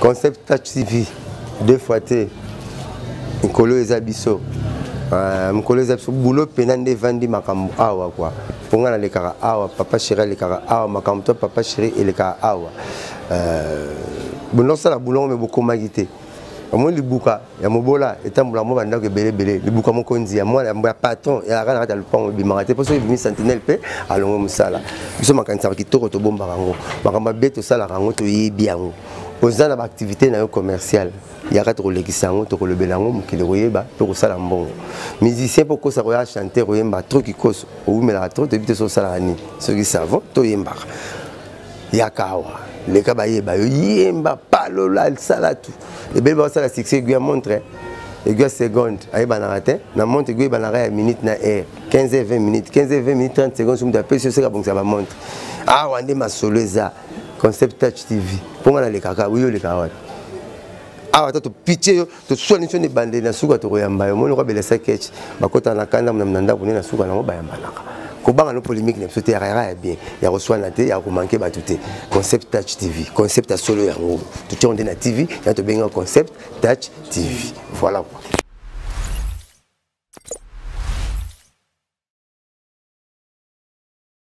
Concept Touch TV deux fois te mikolo eza biso euh, mokolo eza biso boulot mpena nde evandi makambo awa kua mpo ngai nalekaka awa papa chéri alekaka awa makambo to papa chéri elekaka awa euh, bonosala boulot me bokomaki te omoni libuka ya mobola etambola mwa bandako ebele ebele libuka mokonzi ya mwana ya patron eyalaka na kati ya lopango ebimaka te mpo soki ebimi sentinelle mpe alongwe mosala. Biso makanisaka kitoko, tobombaka yango, makambo mabe tosalaka yango, toyebi yango. Oza na baactivité na yo commerciale, yaka tokolekisa yango, tokolobela yango, mokili koyeba mpe kosala mbongo. Musicien mpo okosa koya chanter, koyemba trop kikoso, owumelaka trop, toyebi te soki osalaka nini, soki savon toyembaka. Yaka awa, leka bayeba yo, yemba, palola, sala tu ebele bakosala succès. Aiguille ya montre, aiguille ya seconde ayebanaka te. Na montre, aiguille eyebanaka ya minute na heure, 15 heures 20 minutes, 15 heures 20 minutes 30 secondes. Soki moto apesi yo, seka abongisa bamontre. Awa nde masolo eza Concept Touch TV. Mpo nga nalekaka, oyo olekaka wapi? Awa ta topitie yo, toswani so na ebandeli, na suka tokoyamba yo. Moni okabelesa ketch, bakotana na kanda na ndako nde na suka nango bayambanaka. Kobanga no polémique na biso te, yaka ya bien, ya koswana te, ya komanke bato te. Concept Touch TV, concept ya solo yango totiango nde na TV ya tobenga Concept Touch TV. Voilà quoi.